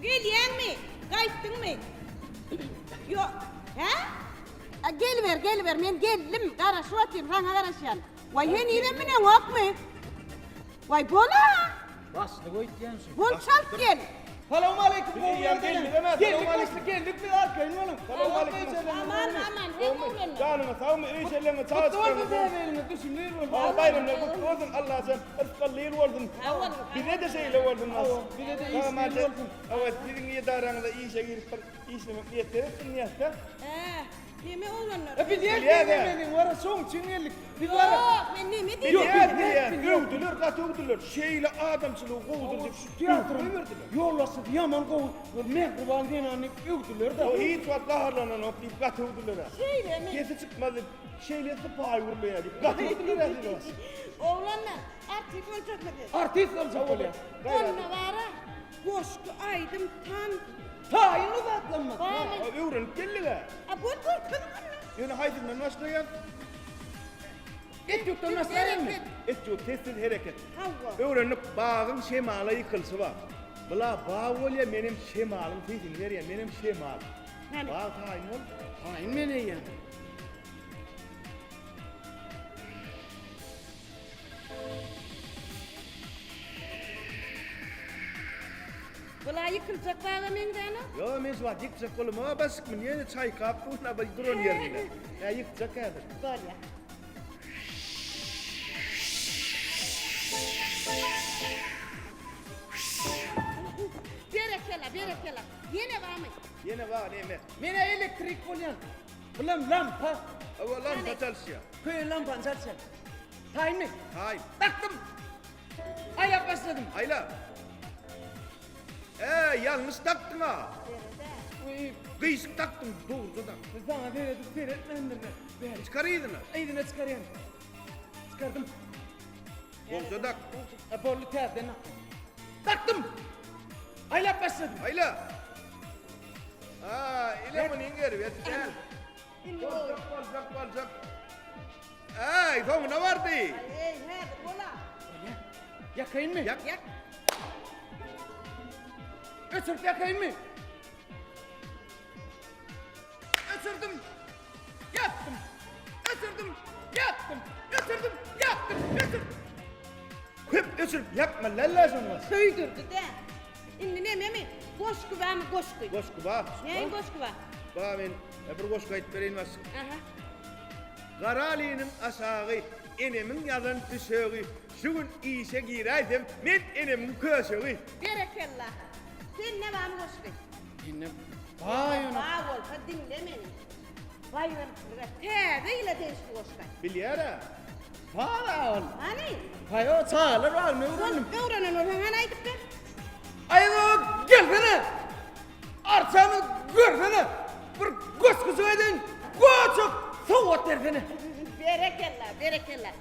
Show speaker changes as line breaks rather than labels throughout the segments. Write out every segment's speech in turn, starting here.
Gelýäňmi? Gaýtdyňmy? Ýok. Hä? A geliber, geliber, men geldim. Garaşyp otyryn, saňa garaşýan. Waý, henizem müneňokmy? Waý, bol-a!
Başlyk öýtýän şu.
Bol, çalt gel.
Salowmaleýkim gowy
Biz eýýäm geldik hem-ä.
Geldik başlyk geldik biz arkaýyn boluň.
Salowmaleýkim.
Aman, aman, sen oglanlar.
Janyňyz sagmy, öý şelleňiz, çaga
Gutly bolsun
çykaryňyz.
täze ýylyňyz, düşümli ýyl bolsun.
Hawa, baýramlar gutly bolsun, Allajan yrsgally ýyl bolsun.
Sag boluň.
Bize-de şeýle bolsun.
Hawa, bize-de işli ýyl bolsun.
Hawa, siziň edaraňyza işe girip bir işlemek miýesser etsin diýäs-dä.
Hä, neme oglanlar?
E bilýäs
Bilýäs-ä.
nemeliň wara şoň üçin geldik. Biz wara
Ýok, men neme diýdim?
Bilýäs, bilýäs. Öwdüler, gaty öwdüler. Şeýle adamçylygy gowudyr diýip
Şu teatryň ýolbaşçysy ýaman gowy, bir mähriban zenan diýip öwdüler-de.
O hiç wagt gaharlananok diýip gaty öwdüler-ä.
Şeýlemi?
Sesi çykmaz diýip, şeýle sypaýy gürleýär diýip gaty öwdüler-ä sizi.
Oglanlar, artist boljakmy siz?
Artist boljak bolýas.
Onda bara goşgy, aýdym, tans.
Taýyn o zatlamyz.
Barmy?
Öwrenip geldik-ä.
A bol görkeziň onda.
Ýöne haýsyndan başlaýas?
Etýutdan başlaýalymy?
Etýut, sessiz hereket.
Hawa.
Öwrendik, bagyň şemala ýykylyşy bar. Bula bag bolýar, menem şemalyň sesini berýän, menem şemal.
Hany?
Bag taýyn bol.
Taýyn men eýýäm.
Bula ýykyljak baga meňzänok.
Ýo, men şu wagt ýykjak boluma başyk muny ýene çaýkap dur, bir duran ýerinde. Hä, ýykjak häzir.
Bolýa. Berekella, berekella. Ýene barmy?
Ýene bar, neme?
Men-ä elektrik bolýan. Bulam lampa.
Hawa, lampa çalyşýar.
Köýen lampany çalyşýar. Taýynmy?
Taýyn.
Dakdym. Aýlap başladym.
Aýla. Ä, ýalňyş dakdyň-a.
Uý,
Gyşyk dakdyň, dogruja dak.
Biz saňa seredip seretmändirler. Bäri.
Çykar yzyna.
Yzyna çykarýan. Çykardym.
Gowja dak.
E, boldy täzeden dakdym. Dakdym. Aýlap başladym.
Aýla. A, ile munyň erbet däl. Boljak, boljak, boljak. Äý, soňuna bardy.
Eý, häzir bola.
Ýakaýynmy?
Ýak.
Ýak.
Öçürip ýakaýynmy? Öçürdim. Ýakdym. Öçürdim. Ýakdym. Öçürdim. Ýakdym. Öçürdim.
Köp öçürip ýakma, lalla şoňa.
Söýdürdi-dä. Indi nememi? Goşgy barmy, goşgy?
Goşgy bar.
Näme goşgy bar?
Bar men bir goşgy aýdyp bereýin başlyk.
Aha.
Garalynyň aşagy, enemiň ýazan düşegi, şu gün işe giräýsem, men enemiň köşegi.
Berekella. Sende barmy goşgy?
Mende bar ýöne.
Bar bolsa diňle meni. Baýramçylyga, täze ýyla degişli goşgy aýt.
Bilýär-ä.
Bar-a ol.
Hany?
Haý, o çagalar bagyny öwrendim.
Bol, öwrenen bolsaň hany aýdyp ber.
Aýaz baba gelsene! Arçamy görsene! Bir goşgujyk edeýin, goçak sowgat bersene!
Berekella, berekella.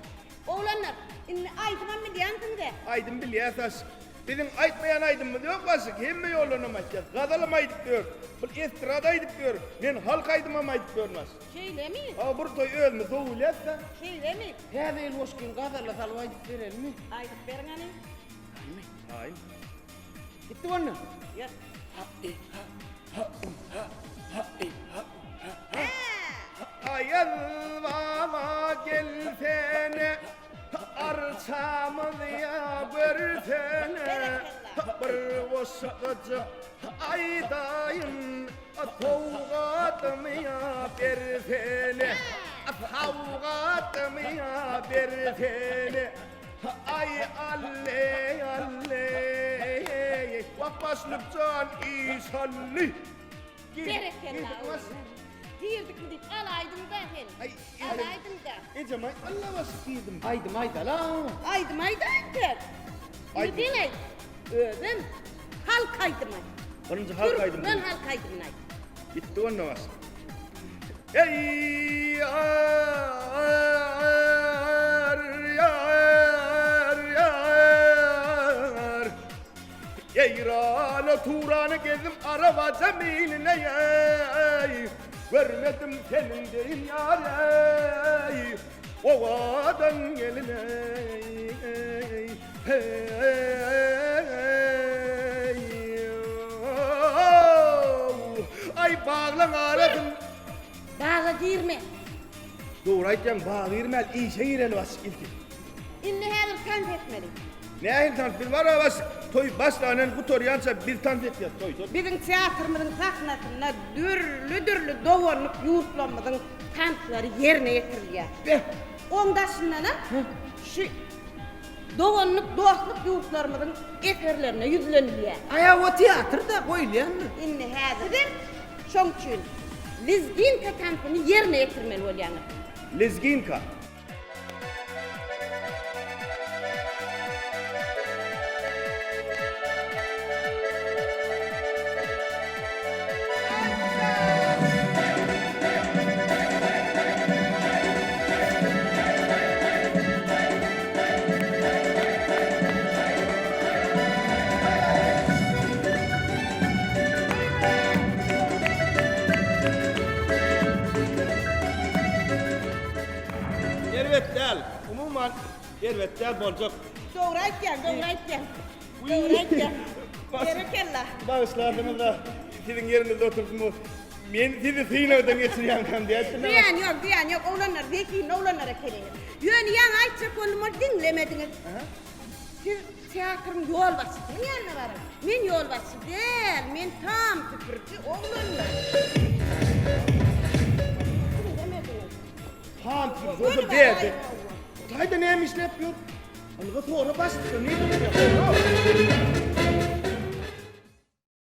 Oglanlar, indi aýdymam bilýänsiňiz-ä?
Aýdym bilýäs aşyk. Biziň aýtmaýan aýdymymyz ýok aşyk, hemme ýollarynam aýtýas. Gazalam aýdyp ýörüs, bir estrada aýdyp ýörüs. Men halk aýdymam aýdyp ýörün aşyk.
Şeýlemi?
Hawa, bir toý özümiz gowy bilýäs-dä.
Şeýlemi?
Täze ýyl goşgyny gazala salyp aýdyp berelimi?
Aýdyp beriň hany.
Taýyn.
Gitdik onda.
Ýör.
Ha e ha ha u ha ha e ha u ha ha.
Aýaz baba gelsene, arçamyz ýa görsene, bir goşgyjyk aýdaýyn, sowgadymy ýa bersene, sowgadymy ýa bersene. Aý alle alle Wah başlyk jan iş hally.
Berekella oglum. Girdikmi diýip alaýdyň-da sen. Alaýdyň-da.
Ejem aý alla başlyk girdim.
Aýdym aýdala.
Aýdym aýdaýyn tek. Indi sen aýt. Özem halk aýdymy.
Birinji halk aýdymy.
Türkmen halk aýdymyny aýt.
Gitdi onda başlyk. Eý ýar, ýar, ýar. Eýrana, Turana gezdim, Araba zemiline ey. Görmedim seniň deýin ýar ey. Owadan gelin ey. Hey. Baglaň arasyn.
Baga girme.
Dogry aýtýaň, baga girmäli, işe gireli başlyk ilki.
Indi häzir tans etmeli.
Nähili tans? Biz bar-a başlyk, toý başlandan gutarýança biz tans etýäs toýda.
Biziň teatrymyzyň sahnasynda dürli-dürli doganlyk ýurtlarymyzyň tanslary ýerine ýetirilýär.
Beh!
Oň daşyndanam şu doganlyk, dostluk ýurtlarymyzyň eserlerine ýüzlenilýär.
Aýa o teatrda goýulýanmy?
Indi häzir sizem şoň üçin lezginka tansyny ýerine ýetirmeli bolýaňyz.
Lezginka. Erbet däl. Umuman erbet däl boljak.
Dogry aýtýaň, dogry aýtýaň. Dogry aýtýaň. Berekella.
Bagyşlarsyňyz-da, siziň ýeriňizde otursam bu men sizi synagdan geçirýänkäm diýäýipdim.
Zyýany ýok, zyýany ýok. Oglanlar zehinli oglanlar ekeniňiz. Ýöne ýaňy aýtjak boldum, ol diňlemediňiz. Siz teatryň ýolbaşçysynyň ýanyna baryň. Men ýolbaşçy däl, men tam süpüriji oglanlar. Diňlemediňiz.
Tam süpüriji bolsa berdi. Taýda näme işläp ýör? Ylga sora başlyk, ne bolýar?